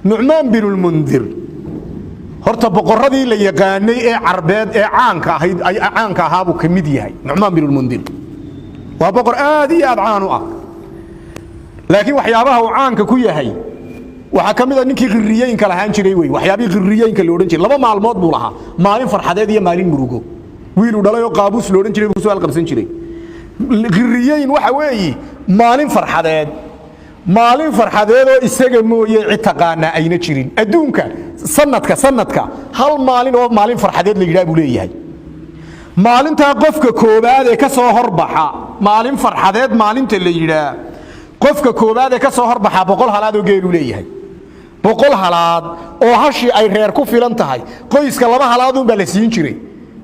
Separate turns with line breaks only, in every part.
Nucmaan Binulmundir horta boqorradii la yaqaanay ee Carbeed ee caanka ahayd, caanka ahaabuu ka mid yahay. Nucmaan Binulmundir waa boqor aad iyo aad caan u ah, laakiin waxyaabaha uu caanka ku yahay waxaa ka mid a ninkii khiriyeynka lahaan jiray wey. Waxyaabihii khiriyeynka la odhan jiray, 2 maalmood buu lahaa: maalin farxadeed iyo maalin murugo. Wiiluu dhalay oo Qaabuus la odhan jiray buu kusoo alqabsan jiray. Khiriyeyn waxa weeyi maalin farxadeed, maalin farxadeedoo isaga mooye cid taqaanaa ayna jirin adduunka. Sanadka hal maalin oo maalin farxadeed la yidhaha buu leeyahay. Maalintaa qofka koobaad ee ka soo horbaxa, maalin farxadeed maalinta la yidhaa, qofka koobaad ee ka soo horbaxa 100 halaad oo geeluu leeyahay. 100 halaad oo hashii ay reer ku filan tahay. Qoyska 2 halaaduunbaa la siin jiray.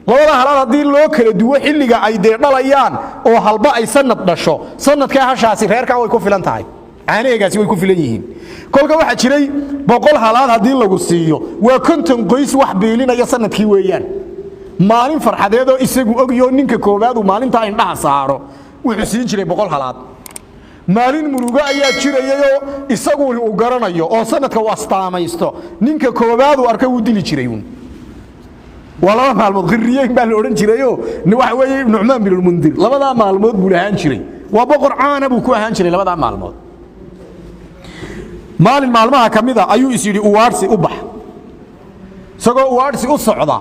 Labada halaad haddii loo kala duwo xilliga ay dee dhalayaan oo halba ay sanad dhasho, sanadkaa hashaasi reerkaa way ku filan tahay, caanaheegaasi way ku filan yihiin. Kolka waxaa jiray 100 halaad haddii lagu siiyo, waa 50 qoys wax biilinaya sanadkii weeyaan. Maalin farxadeedoo isagu ogyo ninka koowaad uu maalintaa indhaha saaro wuxuu siin jiray 100 halaad. Maalin murugo ayaa jirayayoo isagu uu garanayo oo sanadka uu astaamaysto. Ninka koowaad uu arka wuu dili jiray uun. Waa 2 maalmood, khiriyeyn baa la odhan jirayoo waxa weeye Nucmaan Binulmundir labadaa maalmood buu lahaan jiray. Waa boqor caana buu ku ahaan jiray labadaa maalmood. Maalin maalmaha ka mida ayuu is yidhi uwaadhsi u bax. Isagoo uwaadhsi u socda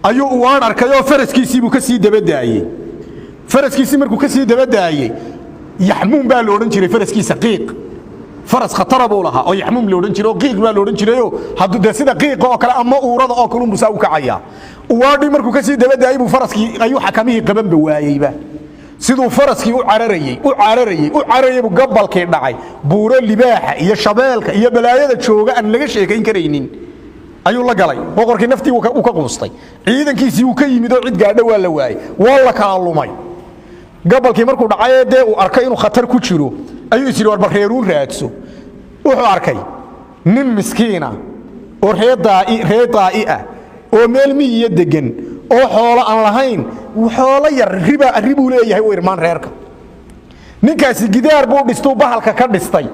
ayuu uwaadh arkay oo faraskiisiibuu ka sii dabadaayey. Faraskiisii markuu ka sii dabadaayey, Yaxmuum baa la odhan jiray faraskiisa. Qiiq, faras khatara buu lahaa oo Yaxmuum la odhan jiray, oo qiiq baa la odhan jirayoo hadduu dee sida qiiqa oo kale ama uurada oo kale unbuu saa u kacayaa. Uwaadhii markuu ka sii dabadaayey buu faraskii ayuu xakamihii qabanba waayeyba. Siduu faraskii u cararayey, u cararayey, u cararayey buu gabalkii dhacay. Buuro libaaxa iyo shabeelka iyo balaayada jooga aan laga sheekayn karaynin ayuu la galay. Boqorkii naftii uu ka quustay. Ciidankiisii uu ka yimid oo cid gaadho waa la waayey, waa la kala lumay. Gabalkii markuu dhacay, dee uu arkay inuu khatar ku jiro, ayuu is yidhi, "War bal reeruun raadso." Wuxuu arkay nin miskiina oo reer Daa'i ah oo meel miyiya degan oo xoolo aan lahayn, xoolo yar riba ribuu leeyahay u irmaan reerka. Ninkaasi gidaar buu dhistuu, bahalka ka dhistay,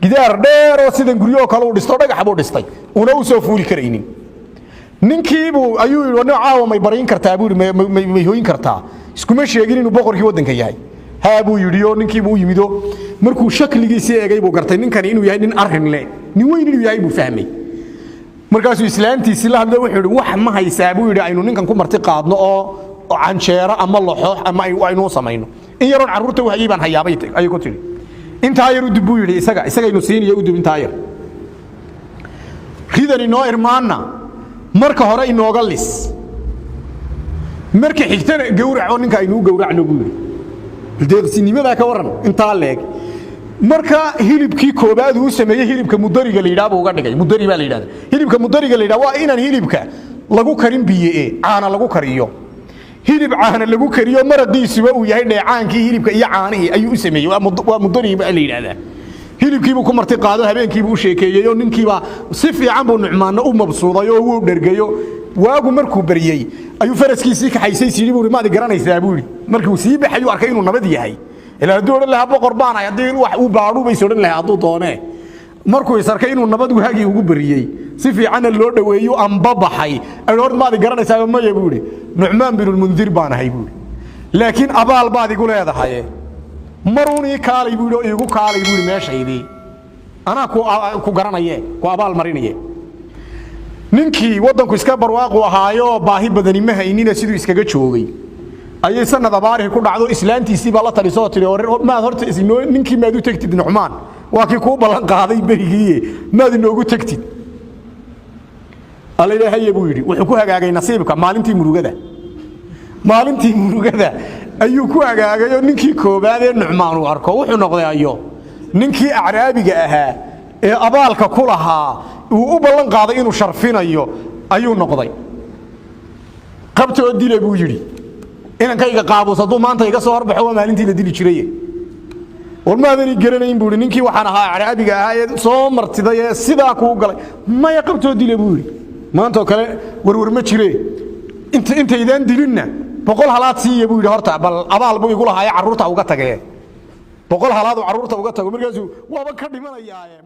gidaar dheer oo sidan guryoo kale u dhisto, dhagax buu dhistay una u soo fuuli karaynin. Ninkiibuu ayuu yidhi, "Nin caawa may baryin kartaa?" buu yidhi. May hoyin kartaa?" Iskuma sheegin inuu boqorkii waddanka yahay. "Haa," buu yidhi. Oo ninkiibuu u yimido. Markuu shakligiisii eegay buu gartay ninkani inuu yahay nin arrin leh, nin weyn inuu yahay buu fahmay. Markaasuu islaantiisii la hadlo, wuxuu yidhi, "Wax ma haysaa?" buu yidhi, "aynu ninkan ku marti qaadno oo canjeero ama laxoox ama aynuu samayno?" "In yaroon carruurta u hayay baan hayaabay," ayay ku tidhi. "Intaa yar udub," buu yidhi. Isagaynu siiniyo, udub intaa yar. Ridan inoo irmaanna marka hore inooga lis, marka xigtana gowrac oo ninka aynuu gowracno, buu yidhi. Deeqsinimadaa ka warran intaa leeg! Marka hilibkii koobaad uu sameeyey, hilibka mudariga la yidhaha buu uga dhigay. Mudari baa la yidhahda hilibka mudariga la yidhaha. Waa inaan hilibka lagu karin biyo e caana lagu kariyo. Hilib caana lagu kariyo, maraqiisuba uu yahay dheecaankii hilibka iyo caanihii ayuu u sameeyey. Waa mudari baa la yidhahdaa. Hilibkiibuu ku marti qaado, habeenkiibuu u sheekeeyey oo ninkiibaa si fiican buu Nucmaanno u mabsuuday oo wuu dhergayo. Waagu markuu baryey ayuu faraskiisii kaxaysay. Sidii buu, "Maad garanaysaa?" buu yidhi. Markuu sii baxayuu arkay inuu nabad yahay. Ilaa hadduu odhan lahaa boqor baan ahay, haddii wax uu baadhu bays odhan lahaa hadduu doonee. Markuu is arkay inuu nabad waagii ugu bariyey, si fiicanna loo dhoweeyu amba baxay, ayuu, "Hor maad garanaysaa?" "Maya," buu yidhi. "Nucmaan Binulmundir baan ahay," buu yidhi, "laakiin abaal baad igu leedahay. Maruun ii kaalay," buu yidhi, "oo iigu kaalay," buu yidhi, "meeshaydii. Anaa ku garanaye, ku abaal marinaye." Ninkii waddanku iska barwaaqu ahaayo, baahi badani ma haynina. Siduu iskaga joogay ayay sanad abaarihii ku dhacdo. Islaantiisii baa la talisoo tidhi, "Maad horta ninkii maad u tegtid? Nucmaan waa kii kuu ballan qaaday berigiiye, maad inoogu tegtid?" "Alla haye," buu yidhi. Wuxuu ku hagaagay nasiibka maalintii murugada. Maalintii murugada ayuu ku hagaagay oo ninkii koobaad ee Nucmaan uu arko wuxuu noqday ayo ninkii acraabiga ahaa ee abaalka ku lahaa, uu u ballan qaaday inuu sharfinayo ayuu noqday. "Qabta oo dila," buu yidhi. "Inankayga Qaabuus hadduu maanta iga soo horbaxo, waa maalintii la dili jiraye. War maadani garanayn?" buu yidhi. "Ninkii waxaan ahaa acraabiga ahaa ee soo martiday ee sidaa kuu galay." "Maya, qabtoo dila," buu yidhi. "Maantoo kale warwar ma jire. Intaydaan dilinna 100 halaad siiya," buu yidhi. "Horta bal abaal buu igu lahaaye, carruurta uga tagee, 100 halaad uu carruurta uga tago." Markaasuu waaba ka dhimanayaaye.